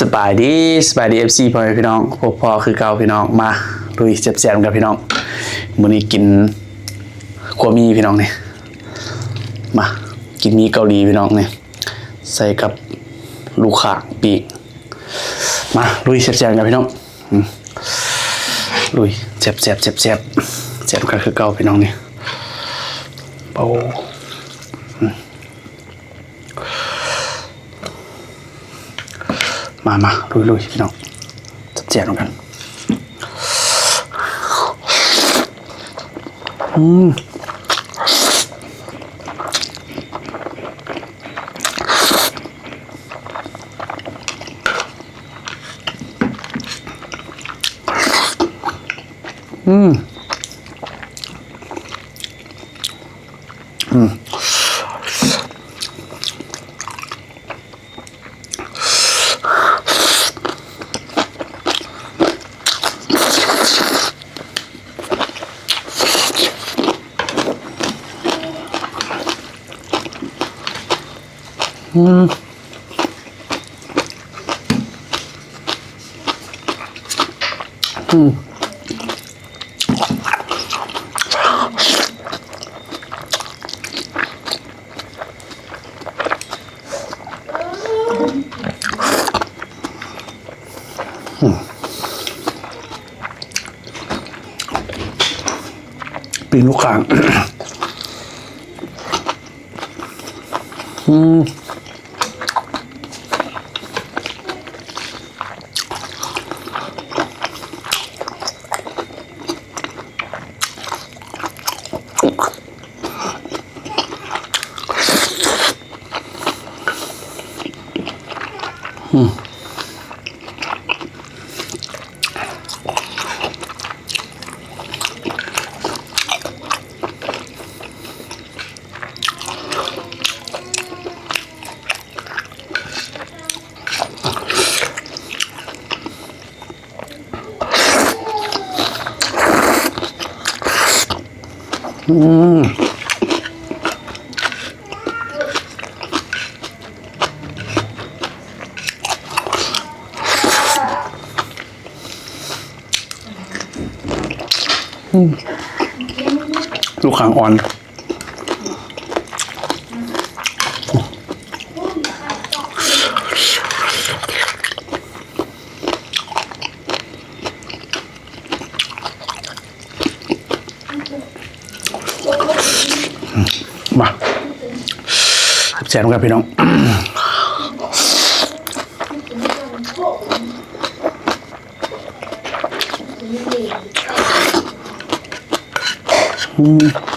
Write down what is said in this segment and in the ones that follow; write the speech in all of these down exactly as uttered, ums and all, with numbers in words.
สบายดี สบายดี เอฟซี พ่อแม่พี่น้อง พบพ้อคือเก่าพี่น้อง มาลุยแซ่บๆกันพี่น้อง มื้อนี้กินขั่วหมี่พี่น้องนี่ มากินหมี่เกาหลีพี่น้องนี่ ใส่กับลูกข่างปิ้ง มาลุยแซ่บๆกันพี่น้อง อืม ลุย แซ่บๆ แซ่บๆ แซ่บกันคือเก่าพี่น้องนี่ โอ้ อืม มา มา ลุยๆ พี่น้อง แซ่บๆนำกัน อืม อืม อืม อืม อืม ปิ้งลูกข่าง อืม อืม อืม อืม ลูกข่างอ่อน มา แซ่บๆกันพี่น้อง อืม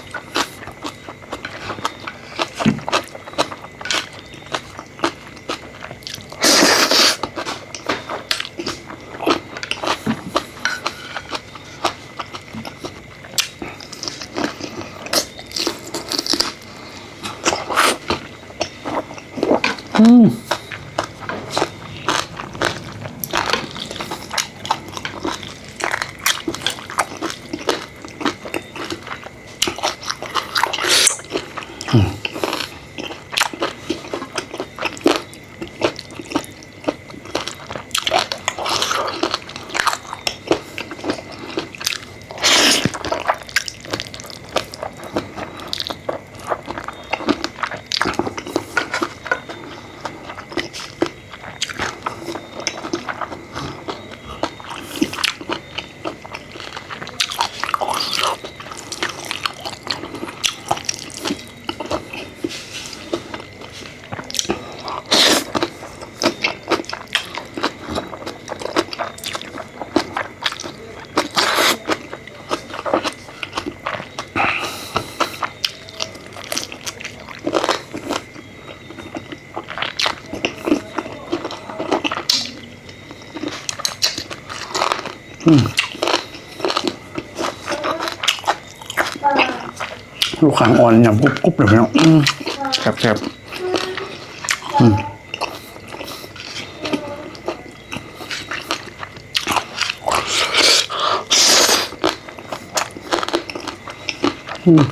อืม อืม ลูกข่างอ่อนยำกรุบๆเลยพี่น้อง อืม แซ่บๆ อืม อืม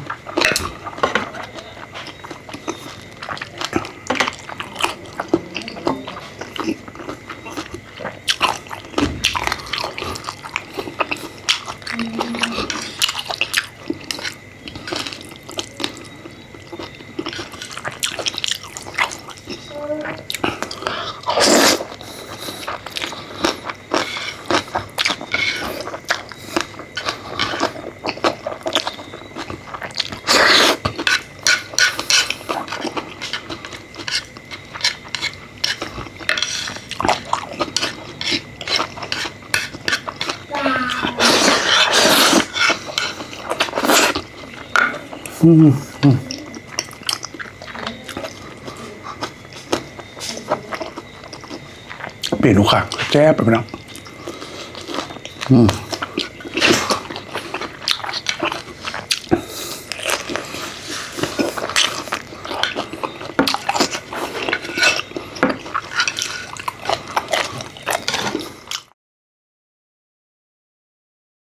อืมอืมเปลี่ยนดูค่ะแจ๊บไปนะอืม